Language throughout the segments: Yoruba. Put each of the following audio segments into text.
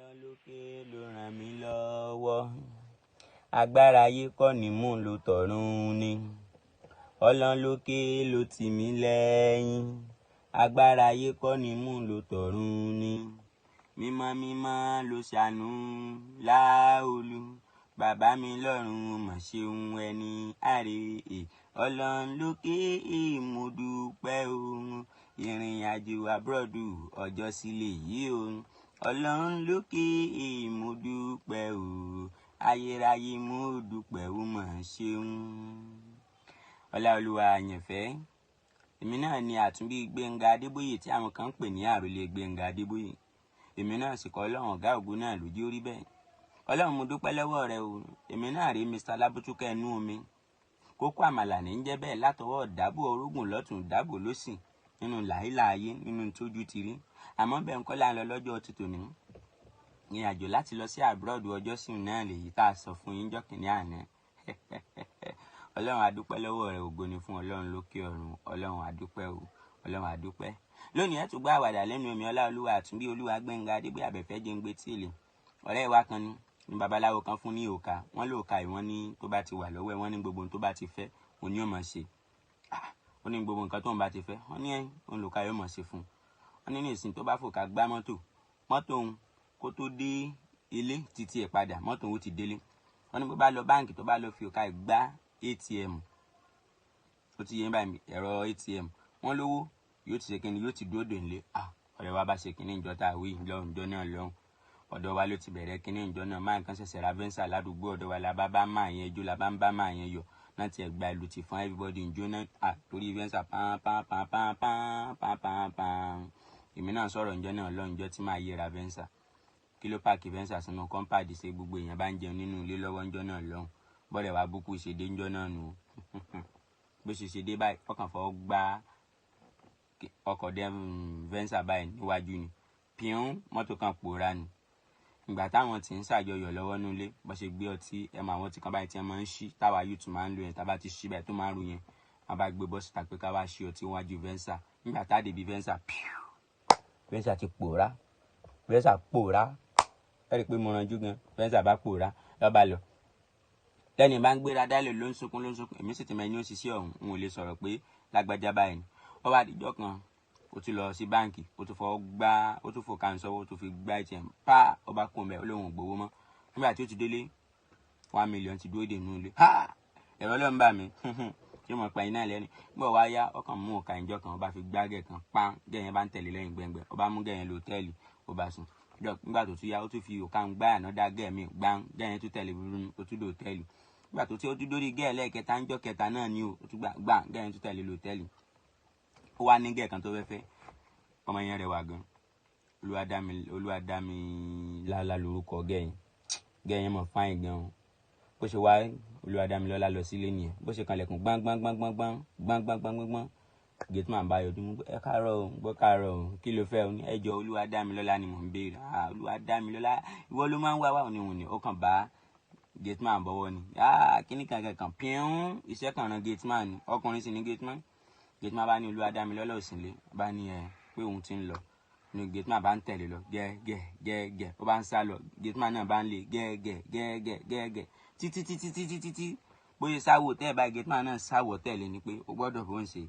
Ọlọ́run lókè ló ràn mí lọ́wọ́, agbára ayé kọ́ ni mò ń lò, tọ̀run ni. Ọlọ́run lókè ló tì mí lẹ́yìn, agbára ayé kọ́ ni mò ń lò, tọ̀run ni. Mímọ́ mímọ́ ló ṣàánú láòlù, bàbá mi lọ́run mà ṣeun ẹni àrè. Ọlọ́run lókè, mo dúpẹ́ o. Ìrìn àjò abroad ọjọ́ sílẹ̀ yìí o, Ọlọ́run lókè, mo dúpẹ́ o. Ayérayé, mo dúpẹ́ o, mà ṣeun. Ọláolúwa àyànfẹ́, èmi náà ni Àtúnbí Gbẹ̀ngà Adébóyè tí àwọn kan ń pè ní Àròlé Gbẹ̀ngà Adébóyè. Èmi náà sì kọ́, Ọlọ́run ọ̀gá ògo náà lójú orí bẹ́ẹ̀. Ọlọ́run, mo dúpẹ́ lọ́wọ́ rẹ o. Èmi náà rí Mr Lábútúkẹ́ inú omi kókó àmàlà ní ń jẹ́ bẹ́ẹ̀, látọwọ́ dábò orógùn lọ́tún, dábò lọ́sì, nínú làílàáyé, nínú tójú ti rí. Àmọ́ bẹ́ẹ̀ ń kọ́ là ń lọ lọ́jọ́ ti tòní. Ìrìn àjò láti lọ sí abroad ọjọ́ sí náà lèyí tá a sọ fún yín jọ́ kìnìún àná. Ọlọ́run, a dúpẹ́ lọ́wọ́ rẹ. Ògo ni fún Ọlọ́run lókè ọ̀run. Ọlọ́run, a dúpẹ́ o. Ọlọ́run, a dúpẹ́. Lónìí, ẹ̀ tún gbọ́ àwàdà lẹ́nu èmi Ọláolúwa Àtúnbí Olúwa Gbẹ̀ngà Adébóyè Àbẹ̀fẹ́ Jẹ́ngbé Tíìlì. Ọ̀rẹ́ wa kan ní ní babaláwo kan fún ní òòkà. Wọ́n lóòka yìí, wọ́n ní tó bá ti wà lọ́wọ́ ẹ̀, wọ́n ní gbogbo ohun tó bá ti fẹ́ òun ni yóò máa ṣe. Ó ní gbogbo nǹkan tóun bá ti fẹ́, wọ́n ní òun lòka yóò máa ṣe fún un. Wọ́n ní nísìnyí, tó bá fòkà gbá mọ́tò, mọ́tò òun kó tó dé ilé títí ẹ̀ padà, mọ́tò òun ti délé. Wọ́n ní bó bá lọ báǹkì, tó bá lọ fi òkà gbá ATM, ó ti yé báyìí, ẹ̀rọ ATM, wọ́n lówó yóò ti ṣe kíni, yóò ti dúró dè nílé. Ọ̀rẹ́ wa bá ṣe kíní ìjọ tá a wí lọ́hùn ìjọ náà lọ́hùn. Ọ̀dọ̀ wa ló ti bẹ̀rẹ̀ kíní ìjọ náà. Máa nǹkan ṣẹ̀ṣẹ̀ ra Venza ládùúgbò ọ̀dọ̀ wa, la bá bá máa yẹn jó, la bá ń bá máa yẹn yọ̀ náà tiẹ̀ gba ìlú ti fún everybody ìjó náà. Torí Venza pán pán pán pán pán pán pán pán. Èmi náà sọ̀rọ̀ ìjọ náà lọ́hùn, ìjọ tí máa yẹra Venza, kí ló park Venza sínú compound ṣe, gbogbo èèyàn bá ń jẹun nínú ilé lọ́wọ́ ńjọ́ náà lọ́hùn. Bọ́dẹ̀ wa búkú ṣe dé ńjọ́ náà nù. Bó ṣe ṣe dé báyìí, ọkàn fọwọ́ gbá ọkọ̀ dẹ́ Venza báyìí níwájú ni, píún, mọ́tò kan pòórá ni. Ìgbà táwọn tí ń ṣàjọyọ̀ lọ́wọ́ nílé, bó ṣe gbé ọtí ẹ mọ àwọn tí kan báyìí tí wọ́n máa ń ṣí, táwa youth máa ń lò yẹn, tá bá ti ṣí báyìí tó máa ń ru yẹn, wọ́n bá gbé bọ́ síta pé ká wá ṣí ọtí wájú Venza. Nígbà tá a débi Venza, píù, Venza ti pòórá, Venza pòórá. Ẹ rí i pé mo ranjú gan. Venza bá pòórá lọ́ba lọ. Lẹ́ni bá ń gbéra dálẹ̀, ló ń sunkún, ló ń sunkún. Èmi sì ti mọ ẹni ó ṣiṣẹ́ ọ̀hún, n ò lè sọ̀rọ̀ pé lágbájá báyìí ni. Ó wá àdìjọ́ kan, ó tún lọ sí báǹkì, ó tún fọwọ́ gbá, ó tún fò kàǹsọ́wọ́, ó tún fi gbá ATM pa, ó bá kún bẹ́ẹ̀, ó lóun ò gbowó mọ́. Nígbà tí ó ti délé, 1 million ti dúró dè nínú ilé. Ẹ̀rọ ló ń bà mí tí mo pa iná lẹ́nu. Nígbà wá yá, ọkàn mú òkà ìjọ kan, ó bá fi gbá gẹ̀ kan pán, gẹ̀ yẹn bá ń tẹ̀lé lẹ́yìn gbẹ̀ngbẹ̀, ó bá mú gẹ̀ yẹn lọ hòtẹ́ẹ̀lì, ó bá sùn. Nígbà tó tún yá, ó tún fi òkà ń gbá ànádá gẹ̀ mi gbá, gẹ̀ yẹn tún tẹ̀lé, ó tún lọ hòtẹ́ẹ̀lì. Nígbà tó tí ó tún dórí gẹ̀ lẹ́ẹ̀kẹta, ńjọ́ kẹta náà ni ó tún gbà gbà, gẹ̀ yẹn tún tẹ̀lé lọ hòtẹ́ẹ̀lì. Ó wá ní gẹ̀ kan tó fẹ́ fẹ́. Ọmọ yẹn rẹwà gan. Olúwadámi lálá lórúkọ gẹ̀ yẹn. Gẹ̀ yẹn mọ̀ fine gan o. Bó ṣe wá Olúwadámilọ́lá lọ sílé nìyẹn. Bó ṣe kanlẹ̀kùn gbọ́n gbọ́n gbọ́n gbọ́n gbọ́n gbọ́n gbọ́n gbọ́n gbọ́n, gateman bá yọjú mú. Ẹ káàárọ̀ o. Gbọ́ káàárọ̀ o, kí ló fẹ́ o? Ní ẹjọ́, Olúwadámilọ́lá ni mò ń béèrè. Ah, Olúwadámilọ́lá, ìwọ ló máa ń wá wá òní òní. Ó kàn bá gateman bọ́wọ́ ni. Ah, kíní kankan kan píún, iṣẹ́ kan ran gateman ni, ọkùnrin sì ní gateman. Gateman bá ní Olúwadámilọ́lá ò sí nílé. Bá ní ẹ pé òun ti ń lọ ni. Gateman bá ń tẹ̀lé lọ gẹ́gẹ́ gẹ́gẹ́, ó bá ń sá lọ, gateman náà bá ń lé gẹ́gẹ́ gẹ́gẹ́ gẹ́gẹ́ títí títí títí títí. Bóyá sáwò tẹ́ ẹ̀ báyìí, gateman náà sáwò tẹ̀lé ni pé ó gbọ́dọ̀ bó ń ṣe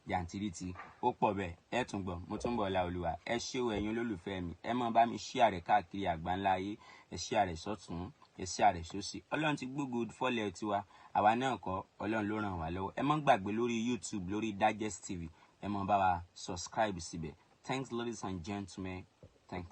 jàǹtìrìtì. Ó pọ̀ bẹ́ẹ̀, ẹ tún gbọ́. Mo tún bọ̀ ọ̀la. Ẹ ṣé o, ẹ̀yin olólùfẹ́ mi. Ẹ máa bá mi share rẹ̀ káàkiri àgbáńlá ayé. Ẹ share rẹ̀ sọ́tún, ẹ share rẹ̀ sósì. Ọlọ́run ti gbógo fọ́lẹ̀ tiwa, àwa náà kọ́, Ọlọ́run ló ràn wá lọ́wọ́. Ẹ má gbàgbé lórí YouTube, lórí Digest TV, ẹ máa bá wa subscribe síbẹ̀. Thanks, ladies and gentlemen. Thank.